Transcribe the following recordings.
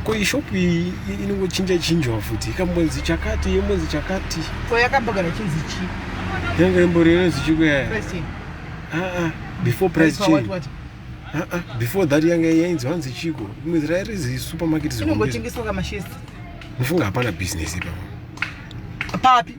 Ko ishop iyi inongochinja chinjwa futi ikambonzi chakati yombonzi chakati. Ko yakambogara chinzi chi? Yanga imbori inonzi chiko yaya? Ah ah, before price change. What, what? Ah ah, before that yanga yainzi hanzi chiko. Imwe zira rizi supermarket zihombe. Inongotengeswa kamashes. Mufunga hapana business ipapo. Papi?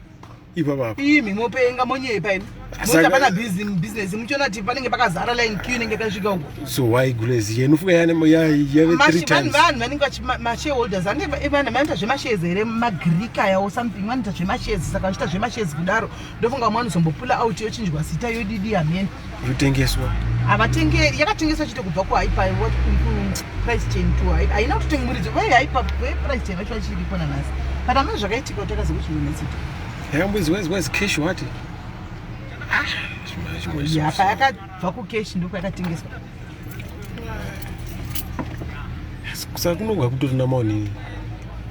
Ipapa apa. Imi mopenga monyepa imi. Moti hapana business muchiona kuti panenge pakazara line queue inenge yakasvika uko. So why gulezi yenofunga yane ya yave three times. Vanhu vanenge vachi mashareholders ane vanhu vanoita zvemashares here maGreek aya or something vanoita zvemashares saka vachiita zvemashares kudaro ndofunga vamwe vanozombopula out yochinjwa zita yodidi hameno. Yotengeswa. Havatenge yakatengeswa chete kubva kuhyper what price chain to hyper haina kutotenga muridzo ve hyper ve price chain vacho vachiripo nanhasi but hameno zvakaitika kuti akazokuchinjwa nezita. Yakambonzi was was cash what? Ah, ya payakabva kucash ndokwayakatengeswa. Saka kunonga kutorina maonini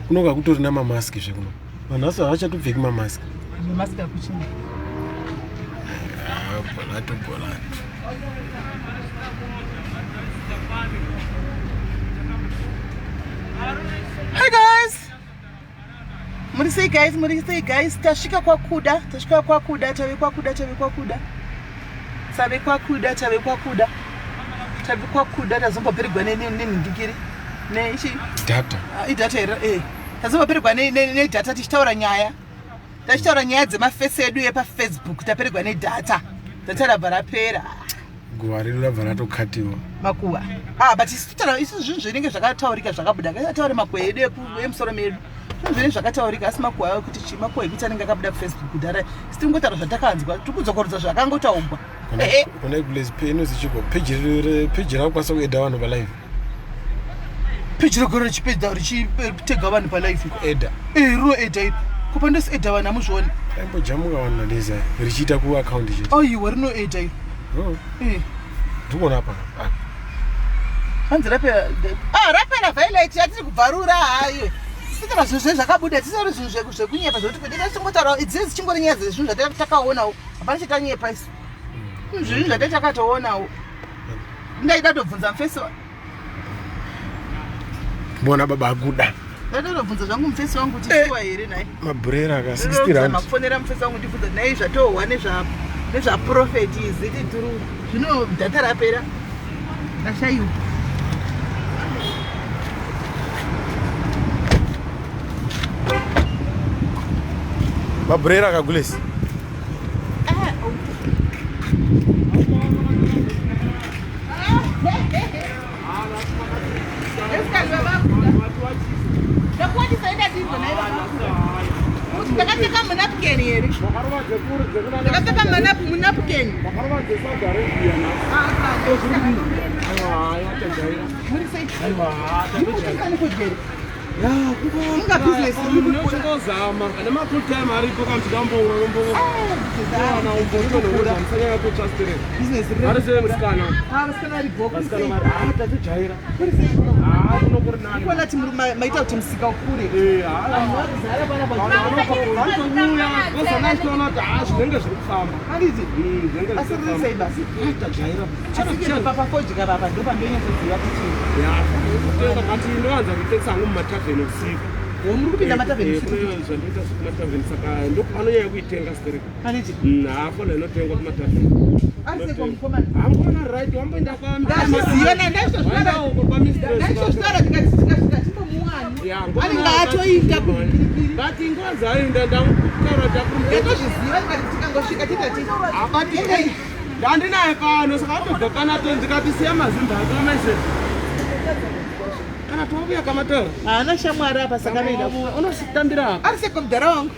kunonga kutorina mamask zvekuno vanhu vasi havachatopfeki mamask mamask akuchina ah, bolato bolato Hi guys muri sei guys muri sei guys tasvika kwakuda tasvika kwakuda tave kwakuda tave kwakuda tave kwakuda tave kwakuda tave kwakuda tazomboperigwa nenhindikiri neichi data ah, idata here eh tazomboperigwa nedata tichitaura nyaya tachitaura nyaya dzemafesi edu epafacebook taperigwa nedata data rabva rapera guva redu rabva ratokatiwa makuva ah but isu tara isu zvinhu zvinenge zvakataurika zvakabuda ngataure makuva edu emusoro medu zvinhu zvinenge zvakataurika asi makuva ayo kuti chii makuva ekuti anenge akabuda kufacebook kudhara isu tiri kungotaura zvatakanzwa tiri kudzokorodza zvakangotaugwa Kune kule inozi chiko peji rakukwanisa kueda vanhu palive peji rogara richipedza richitega vanhu palive eda eh rinoeda iri kupa ndosi eda vanhu amuzvioni aimbojamuka vanhu nadeza richiita kuaccount chete aiwa rinoeda iri oh. eh. ndikuona apa ah. hanzi rapera ah rapera violet yatiri kubvarura hayo sitara zvinhu zve zvakabuda tisari zvinhu zvekunyepa zvekuti kudika tichingotaura idzi dzichingori nyaya dzezvinhu zvatakaonawo hapana chatanyepa isu zvinhu zvate takatoonawo ndaida tobvunza mufesi bona baba akuda ndaitotobvunza zvangu mufesi wangu kuti eh, shuwa here nhai mabhurera aka 60 rand makufonera mufesi wangu ndibvunza nhai zvatohwa nezvaprofeti iziti turu zvino data rapera ndashaiwa Mabhurera akagulesi. Ndakapfeka munapukeni here? Ndakapfeka munapukeni. Inga ane mafull time aripo kana kuti dambowana umbomusanyanya kutsva stress ari sei musikana tatojaira kuno kuri nani kuona kuti maita kuti musika ukure vanouya vozana tichiona kuti haa zvinenge zviri kufamba handiti asi riri sei basi tajaira Pafodya papa ndopandonyatsoziva kuti kutenga but ndinowanza kutengesa hangu mumatavheni usiku. Oh, muri kupinda matavheni usiku? Zvandoita kumatavheni saka ndopanonyanya kuitenga sterek. Handiti? Haa fona inotengwa kumatavheni. Ari seko mukomana? Haa mukomana right wamboenda kwa Ndazviziva na ndaizvozvitaura ndikati tikasvika timbomuwani. Anenge atoinda kupiripiri. But nguva dzaainda ndakutaura ndakuzviziva ndikati tikangosvika titati. Abati Ndandinaye pano saka atobva pana to ndikati siya mazimba ako amaise. Kana tovuya kamatora. Haana shamwari apa saka anoenda. Unositambira apa. Ari seko mudhara wangu.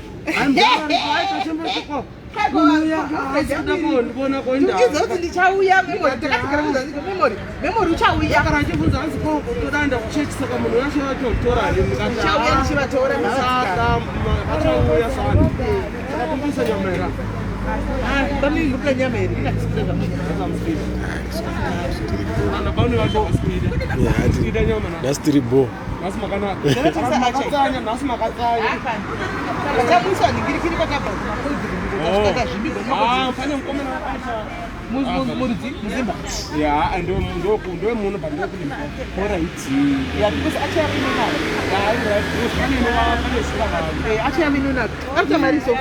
Ndikuudza kuti ndichauya memory takatogara kuudza kuti memory memory uchauya kana achibvunza hanzi ko todaenda kuchechi saka munhu wacho atotora ndichauya ndichivatora saka achauya sani Ndakapisa nyama here? Bamuri nyama here? Nhasi tiri bho. Nhasi makanaka. Ndinotarisa Nhasi acha. makatsanya, nhasi makatsanya. Saka tabuiswa nhingirikiri kwakabva kumakolibhiri takazvimbirwa Ah, pane mukomana waasha. murudzi muzimba. Ya, ndowemuno but ndokulimpopo. Alright. Yeah, because acha yaminonaka. Ya, iri right. Pane pane zuva vanhu. Eh, acha yaminonaka. Arikuita mari so.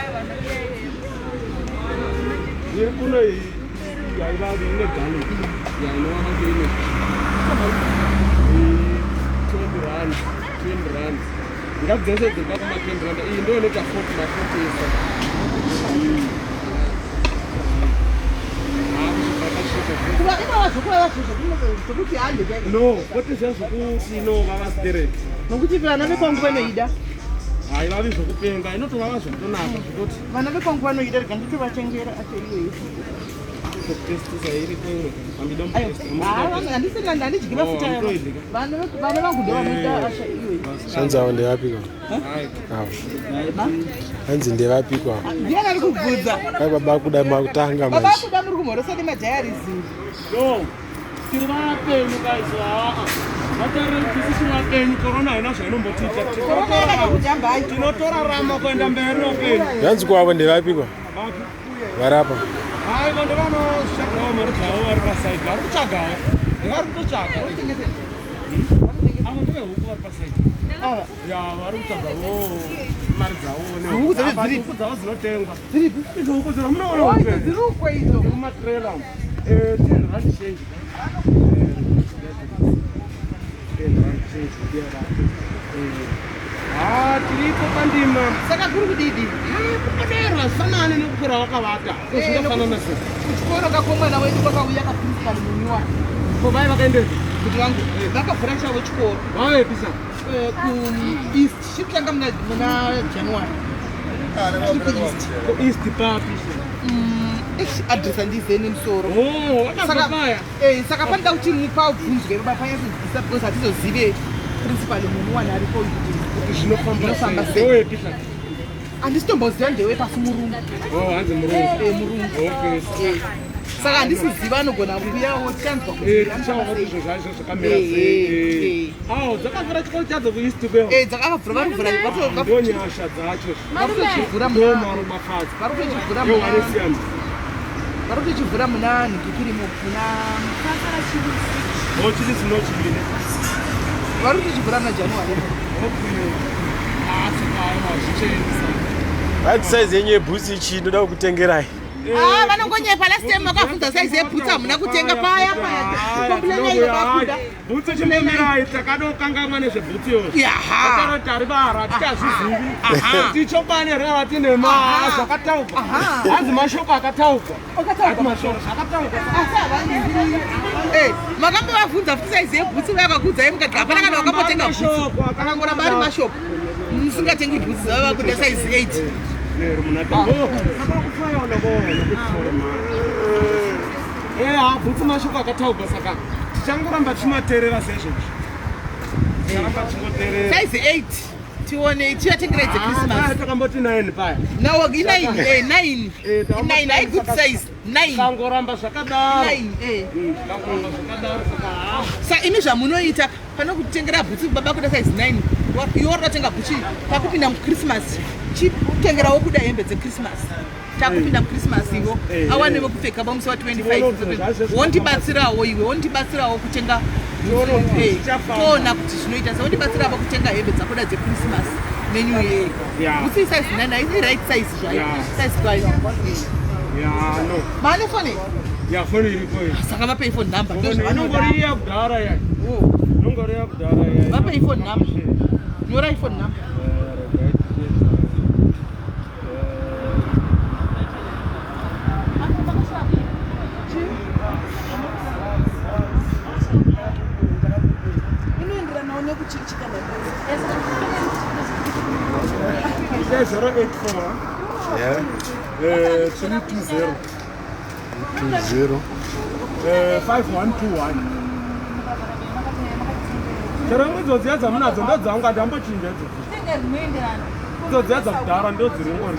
Iri kuno iyi yaivavi ine garlic. Ya, inovava kuti ine 20 rand, 20 rand. Ngati dzese dziri pakuma 20 rand. Iyi ndo inoita 40 na 40 isa. Ah, kusvika Kuva ivava zvokuvava zvokuti hande. No, kwete zviya zvokuti inovava stereki. Nokuti vana vekwangu vanoida. Haivavi zvokupenga, inotovava zvokutonaka zvototi Vana vekwangu vanoida rega nditovachengera acho iyoyo. kutestisa iripo imwe. Hamida Ayo, mutesta. handisi handidyi mafuta Oh, aya. hamutoidyi. Vana vangu ndo vanoida asha iyoyo. Hanzi avo ndevapiko Hai. avo hanzi ndevapiko avo Ndiani ari kubvunza? kai baba kuda makutanga Baba manje kuda muri kumhorosa nemadhayarizini. No, tiri vapenyu guys. Aa. Vatarire kuti isusu vapenyu, korona haina zvainombotiita. Korona yakada kujambai. Tinotorarama kuenda mberi noupenyu. hanzi kwavo ndevapiko Vapi? varapa Hai, vanhu vanotsvagawo mari dzavo vari pasaidi. Vari kutsvagawo. Vari kutotsvaga. Avo ndevehuku vari pasaidi. Ava. Ya, vari kutsvagawo mari dzavo. Huku dzacho Apa dziripi? Huku dzavo dzinotengwa. Dziripi? Idzo huku dzino munoona Oh, huku idzo here? dziri uko idzo. Mumatrela umu. 10 rand change. 10 rand change ndiyo racho. Ah, tiripo pandima. Saka kuri kudidi? Kupoderwa zvifanane nekupera wakavata. Zvingafanana sei? Kuchikoro kakomwana wedu kwakauya kaprincipal munyuwani. Ko vai vakaendepi? Kuti vangu vakavhura chavo chikoro Vavepi sa? kueast chiri kutanga muna January. Chiri kueast. Ko east papi? Address handizive nemusoro. Oh, vakabva paya. Saka panoda kuti mupabvunzwe baba panyatsodzidzisa because hatizozive principal munyuwani aripo kuti Kuti zvinofamba Zvinofamba sei? sei? Ndewepi sa? Handisitomboziva ndewe pasi murungu. Oh, hanzi murungu. Murungu. Okay. Saka handisiziva anogona kuuyawo tichanzwa kuti Tichaona anofamba kuti sei. zvinhu zvacho zvakamira Eh, sei. eh. Awo, dzakavhura chikoro chadzo kueast kweyo. Dzakavhura varikuvhura Ndo nyasha dzacho. varikutochivhura Ndo muna maropafadzo. varikutochivhura Yo, muna vanosiyana. varikutochivhura muna nhikikirimo muna Oh, chiri sinochivine. varikutochivhura muna January. Okay. Ah, saka aiwa, zvichaendesa. vati saizi yenyu yebhutsi ichi ndoda kukutengerai. Ah, vanongonyepa. Last time makabvunza saizi yebhutsi hamuna kutenga paya paya. Complain vakuda. Bhutsu chimbomirai, takadokangamwa nezvebhutsu iyozvo. Yaha. Ataro taribara tichazvizivi. Tichokwane reva tine ma zvakataurwa. Aha. Hanzi mashoko akataurwa. Akataurwa. Hanzi mashoko zvakataurwa. Asi havanzi. Makambovabvunza futi saizi yebhutsi vakakuudzai mukati hapana kana wakambotenga bhutsi. Mashoko Akangoramba ari mashoko. Musingatengi bhutsi dzava vakuda saizi 8. Lero munata. Oh, saka kufaya unoona kuti ha bhutsu mashoko akataurwa saka tichangoramba tichimateerera sezvozvo. Ticharamba tichingoteerera. Saizi 8. Tione tichatengerai dzechristmas. Ah, takamboti 9 paya. No, i9, 9. 9 i good size. 9. Kangoramba zvakadaro. 9 eh. Kangoramba zvakadaro saka ha. Sa imi zvamunoita pane kutengera bhutsi baba kuda size 9 iwe uri bhutsi takupinda muchristmas chitengerawo kuda hembe dzechristmas takupinda muchristmas iwo awanewo kupfeka pamusi wa25 wondibatsirawo iwe wondibatsirawo kutenga Tione kuti zvichafamba. toona kuti zvinoita se wondibatsirawo kutenga hembe dzakuda dzechristmas nenew year. Bhutsi size 9 haisi right size zvayo. Size kwayo. Ya, no. Maane foni? Ya, foni iripo iyi. Saka vapei phone number. Foni Ndozvavanoda. inongori iya kudhara ya. Oh. Inongori iya kudhara ya. Vapei phone number. Nyorai phone number. Inoenderanawo nekuchichika. Ite 084 320 20 5121. Chero idzo dziya dzamunadzo ndodzangu handambochinja idzodzo. Idzo dziya dzakudhara ndodziri ngori.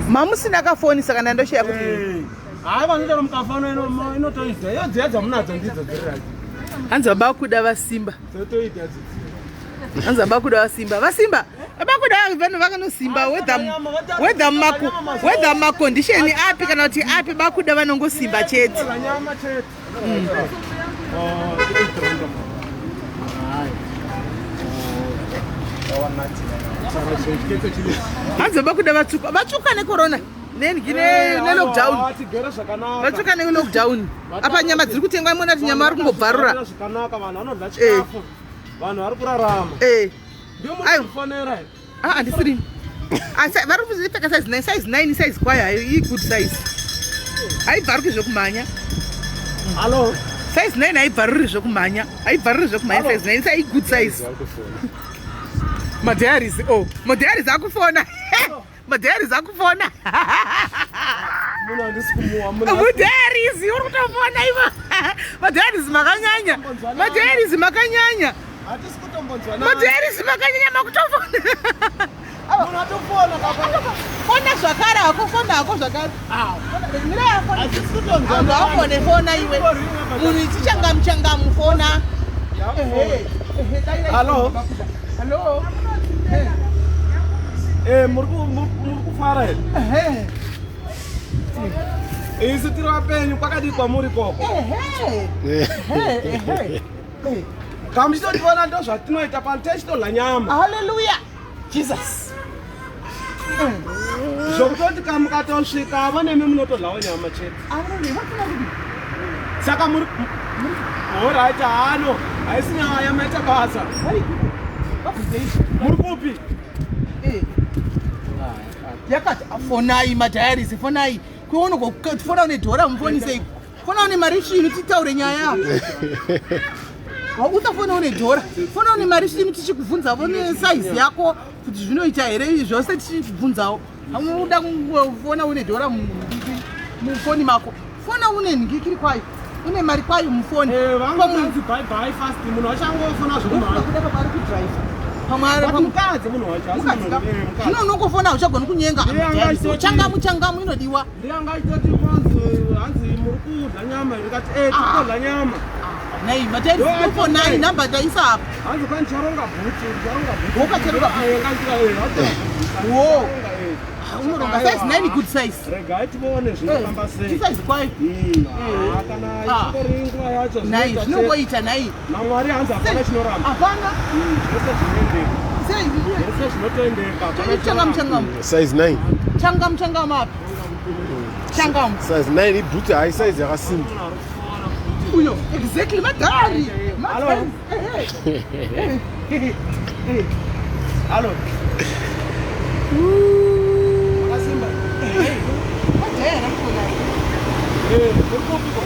Mamusina kafoni saka ndandosheya kuti Hayi, vanoita mukafano inotoidza iyo dziya dzamunadzo ndidzo dziri right. Hanzi baba kuda vasimba. Hanzi baba kuda vasimba. Vasimba. Baba kuda vanhu vakanosimba whether whether mako whether macondition api kana kuti api bakuda vanongosimba chete. Hanzi baba kuda vatsvuka. Vatsvuka necorona. Nelockdown. Vatsvuka nelockdown. Apa nyama dziri kutengwa imona kuti nyama vari kungobvarura. Zvakanaka vanhu vanodya chikafu. Vanhu vari kurarama. Eh. Ndiyo munofonera. Ah, handisiri. Asi vari kupfeka size 9, size 9 size kwayo hayo i good size. Haibvaruki zvekumhanya. Hello. Size 9 haibvaruri zvekumhanya. Haibvaruri zvekumhanya size 9 i good size. Madiaries oh, madiaries akufona. Madiaries akufona. Munhu handisi kumuwa munhu. Madiaries uri kutofona ivo. Madiaries makanyanya. Madiaries makanyanya. Hatisi kutombonzwa. Madiaries makanyanya makutofona. Munhu atofona kapa. Fona zvakare hako, fona hako zvakare. Hatisi kutonzwa. Ngaufone fona iwe. Munhu ichi changamu changamu fona. Hello. Hello. Eh, muri kufara here? Isu tiri vapenyu kwakadii kwamuri koko? Kamuchitotiona ndo zvatinoita pano techitodya nyama. Hallelujah. Jesus. Zvokutoti kamukatosvika avo nemi munotodyawo nyama chete. Saka muri Alright, hano haisi nyaya maita basa. Muri kupi? Yakati fonai madiaries fonai. Kuona fona une dhora mufonisei. Fona une mari svinu titaure nyaya. Usafona une dhora. Fona une mari svinu tichikubvunzavo nesaizi yako kuti zvinoita here zvose tichikubvunzawo. Unoda kufona une dhora mufoni mako. Fona une nhingikiri kwayo. Une mari kwayo mufoni. Vangu bye bye fast munhu achangofona zvekumhanya. Kuda baba ari kudrive. Pamwe ari But mukadzi munhu wacho asi mukadzi munhu ka. mukadzi. Zvino unongofona hauchagoni kunyenga. Ndiye anga achitoti- Changamu changamu inodiwa. Ndiye anga achitoti kwanzi hanzi muri kudya nyama ndikati eh tiri kudya nyama. Nei matairi fonai namba taisa apa. Hanzi kwani charonga bhuti charonga bhuti. Wakacharonga bhuti. Eh, ngandika eh Wo. Wo. Unoronga size 9 good size. Regai tione zvinofamba sei. Size kwayo. Ah, kana Ah. ichingori nguva yacho Nai zvinoita chete. zvinongoita nai. NaMwari hanzi hapana chinoramba. Hapana. Zvese zvinoendeka. Sei Zvese zvinotoendeka. hapana changamu chinoramba. changamu. Size 9. Changamu changamu apa. Changamu. Size 9 ibhuti hayi size yakasimba. Uyo exactly madhari. Hello. Madhari. Hello. Makasimba. Madhari akufona. Eh, muri kupi ko?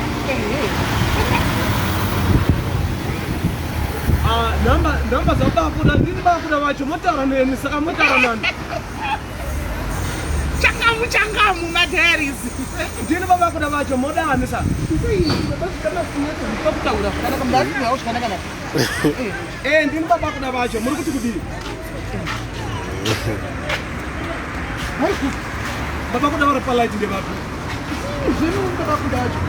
Ah, namba namba dzabakuda ndini bakuda vacho motaura neni saka motaura nani Changamu changamu madhari. ndini babakuda vacho modani sa Kutaura zvakanaka munhu zvakanaka. eh ndini babakuda vacho muri kuti kudii babakuda vari palight ndevapi Zvino ndakudacho.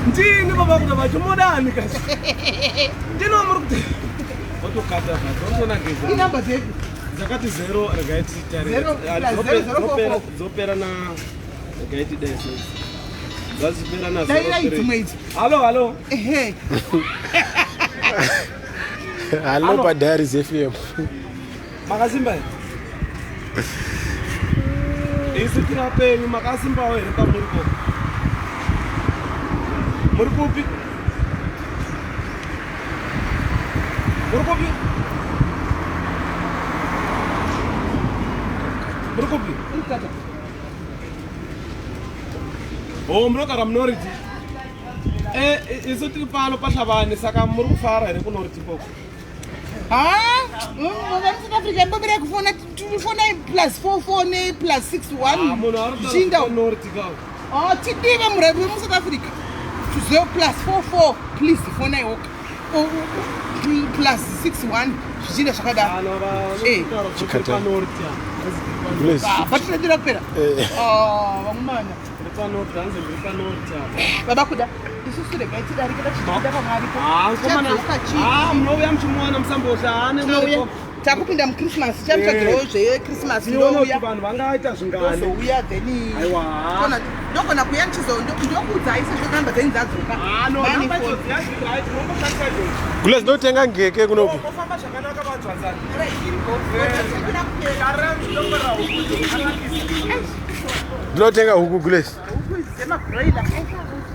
ndini babakuda vacho modani kasi ndino muri kuti otokata zvatoritoona geza Inamba dzedu. dzakati zero regai titare Zero, Ah, plus zero, zero, four, four. dzopera na regai tidai dzazipera na Dai zero dai three. dzimwe idzi. Hallo hallo Ehe. Hello paDiaries FM. makasimba here isu tiri vapenyu makasimbawo here pamuri koko muri kupi muri kupi muri kupi o munogara munoriti e isu tiri pano pahlavani saka muri kufara here kunoriti ikoko Ha, vari South Africa mbobera kufona fona plus 44 ne plus 61. Ah, munhu ari Zvichienda. kunoriti kao Ah, tidive muravi wemuSouth Africa. 0 plus 44 please fona iwoka. Plus 61 zvichienda zvakadaro. Eh. Please. Ah, patinoedera kupera. Eh. Ah, vamumanya. Baba kuda isusu regai tidarike tachibuda pamwariko. Ah, munouya muchimuwana musambosha ane takupinda muchristmas tichamutsvagirawo eh. zvechristmas ndouya vanhu vangaita zvingani ndozouya then aiwa ndogona kuuya ndichizo ndokuudzai sezvo namba dzenyu dzadzoka ah, Gulez ndotenga ngeke kunoku. Ofamba zvakanaka vadzvadzana. Ndinotenga huku Gulez. Huku idzi dzemabroiler.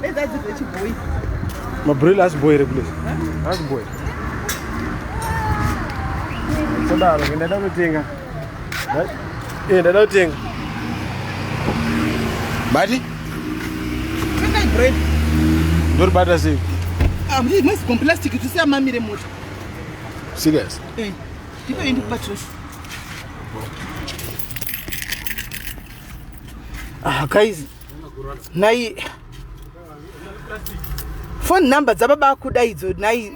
Nedzadzi dzechibhoyi. Mabroiler asi boy here Gulez? Asi boy. Sodaro ndada kutenga. Eh ndada kutenga. Mati? Tengai bread. Ndoribata sei? Ah, mwezi komplastic tusiya mamire mota. Serious? Eh. Ndipo indi kubatira. Ah, guys. Nai phone number dzababa kuda idzo nai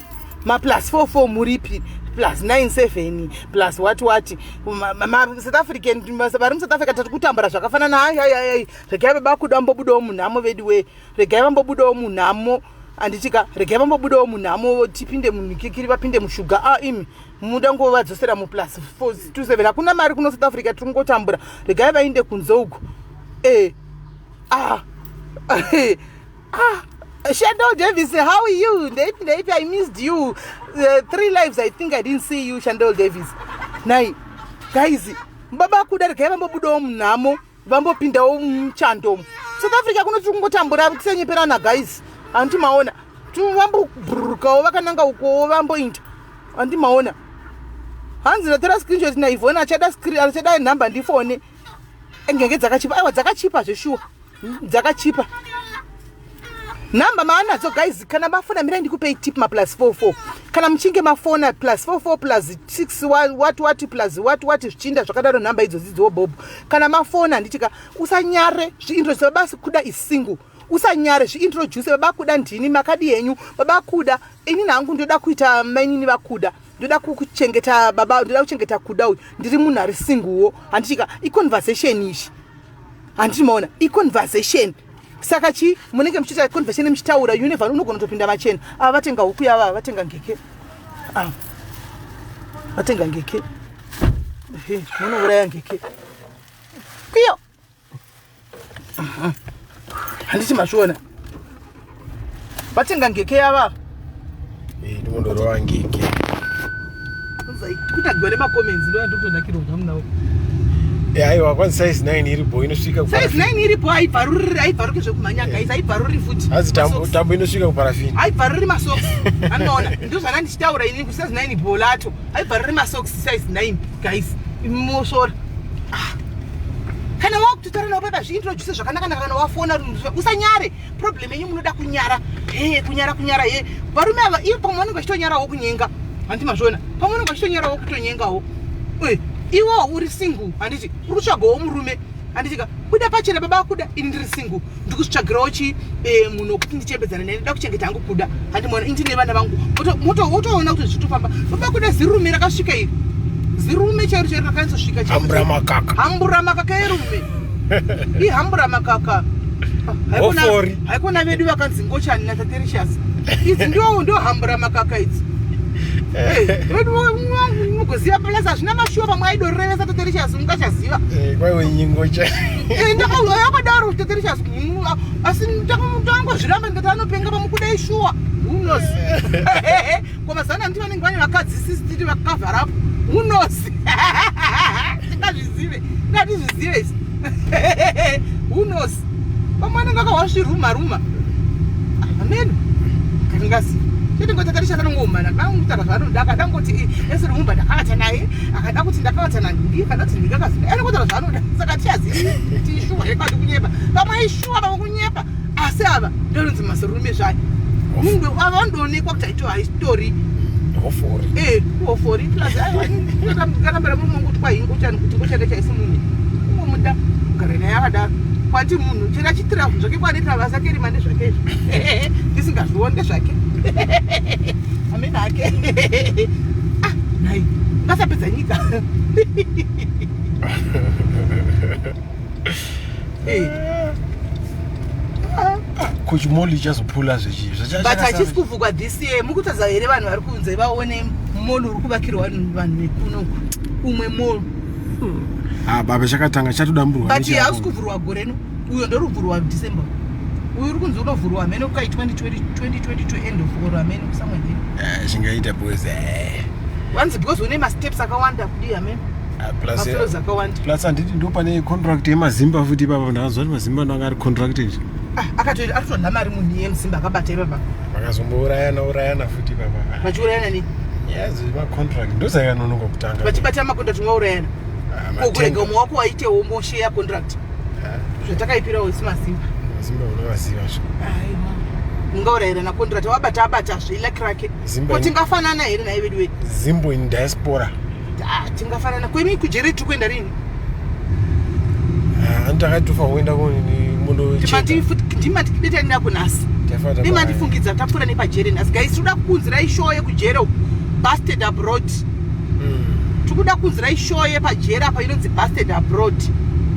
ma plus 44 muripi plus 97 plus what what ma South African vari muSouth Africa tati kutambura zvakafanana ai regai baba kuda vambobudawo munhamo vedu we regai vambobudawo munhamo anditika regai vambobudawo munhamo tipinde munikikiri vapinde mushuga a ah, imi muda ngovadzosera muplus 27 hakuna mari kuno South Africa tiri kungotambura regai vainde kunze uko e ah ah Shandol Davis, how are you? Ndeipi ndeipi, I missed you. Three lives, I think I didn't see you, Shandol Davis. Nai, guys, baba kuda regai vambobudawo munhamo, vambopindawo muchando. South Africa kuno tiri kungotambura tisanyeperana guys. Hanti maona. Vambobhururukawo vakananga ukowo vamboinda. Hanti maona. Hanzi ndatora screenshot na Yvonne achada screen achada number ndifone. Ngenge dzakachipa. Aiwa dzakachipa zveshuwa. Dzakachipa. Nhamba maanadzo guys kana mafona mirai ndikupei tip ma plus 44 kana muchinge mafona plus 44 plus 6 what what plus what what zvichinda zvakadaro nhamba idzodzi dziwo bhobho kana mafona handitika usanyare zviintroduce baba kuda is single usanyare zviintroduce baba kuda ndini makadi henyu baba kuda ini hangu ndoda kuita mainini vakuda ndoda kuchengeta baba ndoda kuchengeta kuda uyu ndiri munhu ari singlewo handitika iconversation ishi handiti maona iconversation saka chi munenge muchiita conversation muchitaura you never unogona kutopinda machena ava vatenga huku yava vatenga ngeke ava vatenga ngeke ehe munouraya ngeke iyo handiti mazviona vatenga ngeke yava eh, ndimondorova ngeke kutagwa nemacomments ndo ndikutonakirwa zvamunawo eh, aiwa kwanzi size 9 iripo inosvika size 9 iripo haibvaruri haibvaruki zvekumhanya guys haibvaruri futi hanzi tambo inosvika kuparafini haibvaruri masocks anoona ndozvana ndichitaura ini ku size 9 bolato haibvaruri masocks size 9 guys mosvora ah. Kana wakutotaura navo paipa zviintroduce zvakanaka kana wafona usanyare problem yenyu munoda kunyara he kunyara kunyara he varume ava ivo pamwe vanenge vachitonyarawo kunyenga handiti mazviona pamwe vanenge vachitonyarawo kutonyengawo iwo uri single handiti uri kutsvagawo murume handitika buda pachena baba kuda ini ndiri single ndikuzvitsvagirawo chi eh, munhu wekuti ndichembedzana naye ndoda kuchengeta hangu kuda handimona ini ndine vana vangu wotoona kuti zvitofamba baba kuda zirume rakasvika iri zirume chairo chairo rakanyatsosvika hambura makaka hambura makaka erume ihambura makaka haikona vedu vakanzi ngochani nataterishas idzi ndo hambura makaka idzi vedu mugoziva plus hazvina mashuwa pamwe aidorevesa taterishas ungachaziva ndakadaro taterishas asi tangozviramba ndikati anopenga pamukuda ishuwa who knows ko mazana anditi vanenge vane vakadzi sisi titi vakavharapo who knows tingazvizive ngatizvizive isi who knows pamwe anenge akahwasviruma ruma ameno katingaziva chete ngoti akati chakanongoumana kangotaura zvaanoda akada ngoti ese rumumba ndakavata naye akada kuti ndakavata nanhingi akada kuti nhingi akaziva anongotaura zvaanoda saka tichazivi tishuwa here kwati kunyepa pamwe ishuwa pamwe kunyepa asi ava ndononzi mazirume zvayo munhu ava vanoonekwa kuti aito haistory hofori eh hofori plus karambira murume wangu kuti kwahingochani kuti ngochada chaisi munhu ungomuda kugara naye akadaro kwati munhu chero achitira zvinhu zvake kwanoita basa kerima ndezvake izvo ndisingazvioni ndezvake amene ake ah nhai ngasapedza nyika Eh. Kuchimall ichazopula zvechii. But hachisi kuvhurwa this year. Mukutadza here vanhu vari kunze vaone mall uri kuvakirwa vanhu vekunoku umwe mall? Ah, baba chakatanga chatodamburwa. But hausi kuvhurwa gore no. Uyo ndoruvhurwa December. Uyu uri kunzi unovhurwa hameno kai 2022 end of or hameno somewhere there. Eh, chingaita because eh. Wanzi because une masteps akawanda kudii hameno. Ah, plus Mafloors akawanda. Plus handiti ndo pane contract yemazimba futi ipapa ndakazwa kuti mazimba ndo anga ari contracted. Ah, akatoita aritoda mari munhu iye musimba akabata ipapa. Vakazombourayana urayana futi ipapa. Vachiurayana nei? Yes, macontract ndosakanonoka kutanga. Vachibata macontract vaurayana. Ah, Ko kurega matenga. umwe wako waitewo mosheya contract. Ah, Zvatakaipirawo isu mazimba. mazimba unovaziva zve. Aiwa. Mungaurayirana contract wabata abata zve luck rake. Zimba Ko in- tingafanana here naye vedu wedu? Zimbo in diaspora. Ah, tingafanana. Kwemi kujeri tiri kuenda rini? Ah, anti akatofa kuenda Timati ndimati nako nhasi. Ndimandifungidza tapfuura nepajere nhasi. Guys, tinoda kukunzirai show yekujere uku. Busted Abroad. Tikuda kunzirai show yepajere apa inonzi Busted Abroad.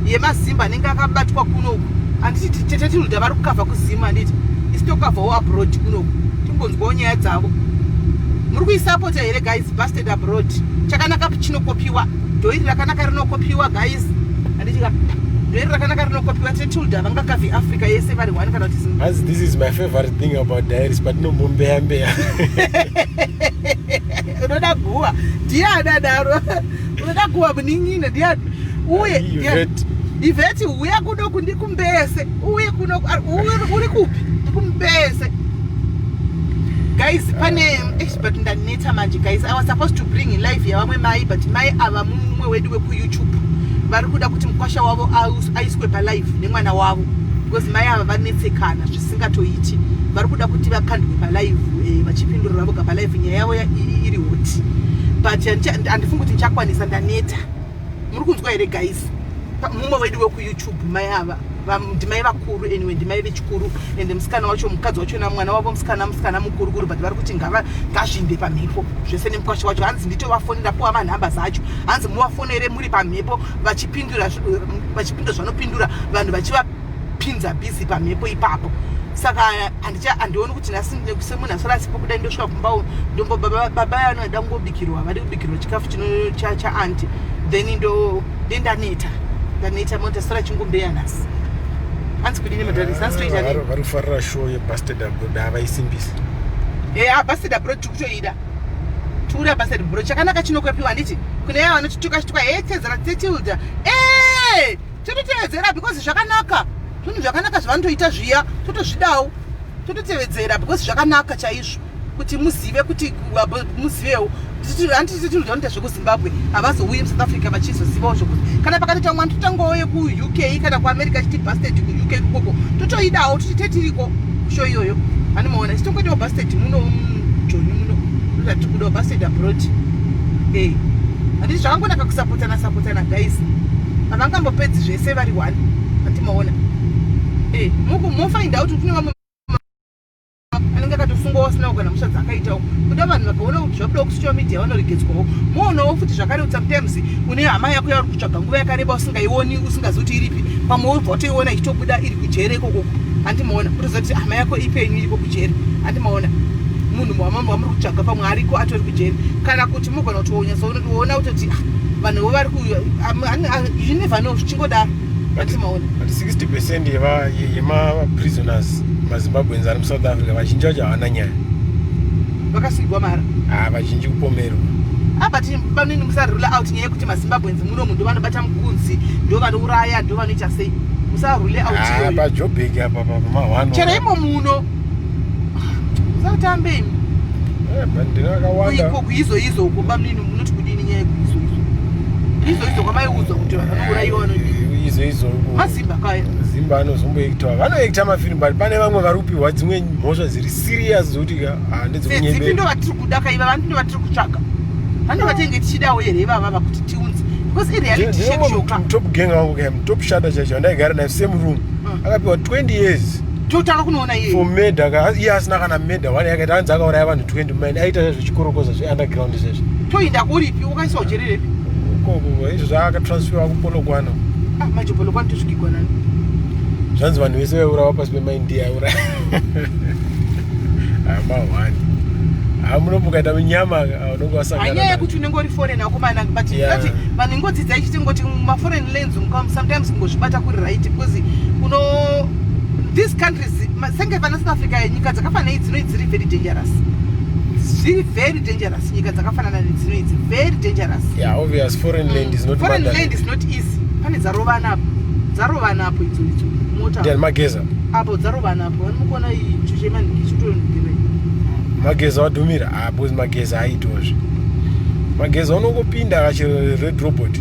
Yemazimba anenge akabatwa kunoku. Handiti tete Tilda vari kukavha kuZim, handiti? Isu tokavhawo abroad kunoku. Timbonzwawo nyaya dzavo. Muri kuisapota here guys? Busted Abroad. Chakanaka chinokopiwa. Dhoiri rakanaka rinokopiwa guys. Handiti ka? Dhoiri rakanaka rinokopiwa. Tete Tilda vangakavhi Africa yese vari one kana kuti Zimbabwe. As this is my favorite thing about diaries, but no mbeya. Unoda guwa ndiye adadaro, unoda guwa munin'ina ndiye uye. Yvette. Ivheti, uya kunoku ndikumbese, uye kunoku. Uri kupi? Ndikumbese guys. Pane eish, but ndaneta manje guys. I was supposed to bring live yavamwe mai, but mai ava mumwe wedu wekuYouTube vari kuda kuti mukwasha wavo aiswe palive nemwana wavo, because mai ava vanetsekana zvisingatoiti. Vari kuda kuti vakandwe palive, vachipindurira voga palive. Nyaya yavo iri hot, but handifungi kuti ndichakwanisa, ndaneta. Muri kunzwa here guys? Mumwe wedu wekuYouTube, mai ava ndimai vakuru, anyway ndimai vechikuru, ende musikana wacho, mukadzi wacho namwana wavo musikana, musikana mukurukuru, but vari kuti ngazvinde pamhepo zvese nemukwasha wacho. Hanzi nditovafonera, puwa manhamba dzacho, hanzi muvafonere muri pamhepo vachipindura vachipindura zvanopindura vanhu, vachivapinza busy pamhepo ipapo. Saka handioni kuti nhasi semunhu asara asipo kudai, ndosvika kumba ndombo baba vanoda kungobikirwa, vadi kubikirwa chikafu chaanti, then ndo ndendaneta, ndaneta mota sara chingombeya nhasi. Hanzi kudini madharisi? Hanzi toita nei? Vari kufarira show yeBusted Abroad, havaisimbisi. Eya, Busted Abroad tikutoida, tikuda Busted Abroad. Chakanaka chinokopiwa, handiti? Kune ava vanotituka chituka, he tedzera tetilda e tototevedzera because zvakanaka, zvinhu zvakanaka zvavanotoita zviya, totozvidawo, tototevedzera because zvakanaka chaizvo kuti muzive, kuti muzivewo. Handiti Tilda vanoita zvekuZimbabwe, havazouyi muSouth Africa vachizozivawo zvokuti kana pakatoita mwana totangawo yekuUK kana kuAmerica chiti busted kuUK kukoko, totoidawo, toti tetiriko show iyoyo. Handimaona titongoitawo busted muno muJoni muno, ndotatiri kudawo Busted Abroad. E, handiti zvakangonaka kusapotana sapotana guys? Havangambopedzi zvese vari one, handimaona? E, mofind out kuti kune vamwe anenge akatosungwawo asina kugana mhosva dzaakaitawo. Kuda vanhu vakaona kuti zvabudawo kusocial media vanoregedzwawo. Moonawo futi zvakare kuti sometimes une hama yako yauri kutsvaga nguva yakareba usingaioni, usingazivi kuti iripi, pamwe wobva watoiona ichitobuda iri kujere ikokoko, handimaona? Kutoziva kuti hama yako ipenyu, iriko kujere, handimaona? Munhu wamuri kutsvaga pamwe ariko atori kujere, kana kuti mugona kutonyatsoona kutoti ah, vanhuvo vari ku you never know, zvichingodaro, handimaona? But 60% yemaprisoners maZimbabweans ari muSouth Africa, vazhinji vacho havana nyaya. Vakasigwa mara. Ah, vazhinji kupomerwa. Ah, but banini musarule out nyaya yekuti maZimbabweans munomu ndo vanobata mukunzi, ndo vanouraya, ndo vanoita sei. Musarule out Ah, iyoyo. paJobek apa pamahwano. Chero imo muno musatambe imi. Ndino akawanda. Iko kuizo izo uko, bamnini, munoti kudini nyaya yekuizo izo? Izo izo kwamaiudzwa kuti vanhu vanourayiwa, vanodii? Izo izo. Mazimba kaya. Zimba anozomboektawa, vanoekta mafirimu, but pane vamwe vari kupiwa dzimwe mhosva dziri serious dzokuti ka Sedzipi? Ndo vatiri kuda kaiva vanhu, ndo vatiri kutsvaga, vando vatenge tichidawo here ivava kuti tiunze, because ireality check shoka. Top gang wangu kaya, top shata chaicho, andaigara naye same room, akapiwa 20 years. Totanga kunoona iye. For murder ka, iye asina kana murder one yakaita. Anzi akauraya vanhu 20 mine, aita zvechikorokoza zveunderground zvezvo. Toinda kuripi? Ukaiswa ujererepi? Ukoko izvo zvaakatransferwa kuPolokwane. Ah, manje Polokwane tosvikigwa nani? Zvanzi vanhu vese vaiurawa pasi pemaindiya auraya mahwani. Hamunombokaita munyama unonge wasangana. Hanyaya yekuti unenge uri foreign akomana but Yeah. kuti vanhu ingodzidza ichitingoti maforeign lands muka sometimes kungozvibata kuri right because uno these countries senge vana South Africa nyika dzakafanana idzino dziri very dangerous, zviri very dangerous. Nyika dzakafanana nedzino idzi, very dangerous. Yeah, obvious, foreign land is not foreign motherland. Land is not easy. Pane dzarovana apo, dzarovana apo, idzo idzo mota. Ndiani, Mageza? Apo dzarovana apo, vanomukuona icho chemanhingi chitondigere. Mageza wadhumira. Ah, because Mageza aitozve Mageza unongopinda achiri red robot.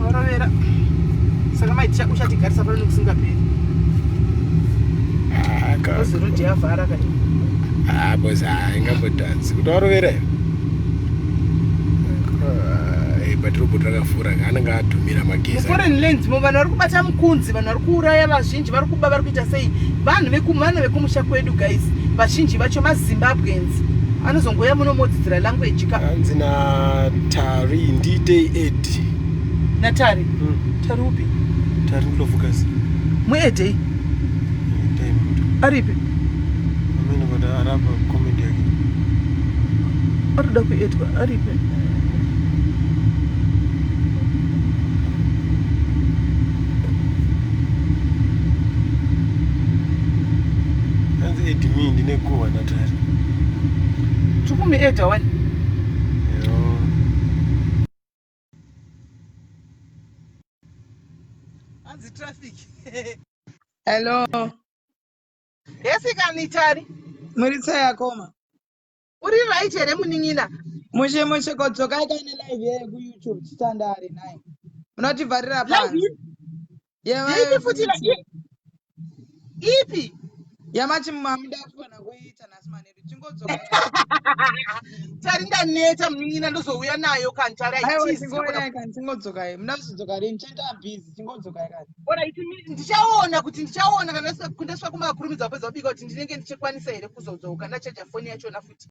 Warovera, saka maiti uchatigarisa pano nekusingaperi. Ah, Because road yavhara kai. Ah, because haingambodhanzi kuti warovera here. Ah, but robot rakavhura, anenge adhumira Mageza. Muforeign lands mo vanhu vari kubata mukunzi, vanhu vari kuuraya vazhinji, vari kuba, vari kuita sei. Vanhu vana vekumusha kwedu guys, vazhinji vacho maZimbabweans anozongouya muno modzidzira language ka. Hanzi naTari, nditei ed. Natari? Tari upi? Tari Ndlovukazi. Muedhei? Aripi? Amene kuti arapa comment yake. Arikuda kuedwa, aripi? Hanzi add me, ndine guhwa naTari. Tikumuedha wani. Yo. Hanzi traffic. Hello. Hesikani Tari. Muri sei akoma? Uri right here munin'ina? Mushe mushe, kodzokai kaine live yeye kuYouTube chitandare nai. Munotivharira Live panze. Ipi futi? Ipi? Yamachi mamuda kufana kuita nhasi manheru. Chingodzokai. Tari, ndaneta munin'ina, ndozouya nayo kani Tari. Aiwa. Haitizi. Chingouyai kani, chingodzokai. Muda kuzodzoka rini? Chaita busy, chingodzokai kani. Alright, ndichaona kuti ndichaona kana ndasvika kumakurumidza kupedza kubika kuti ndinenge ndichikwanisa here kuzodzoka ndachaja foni yachona futi.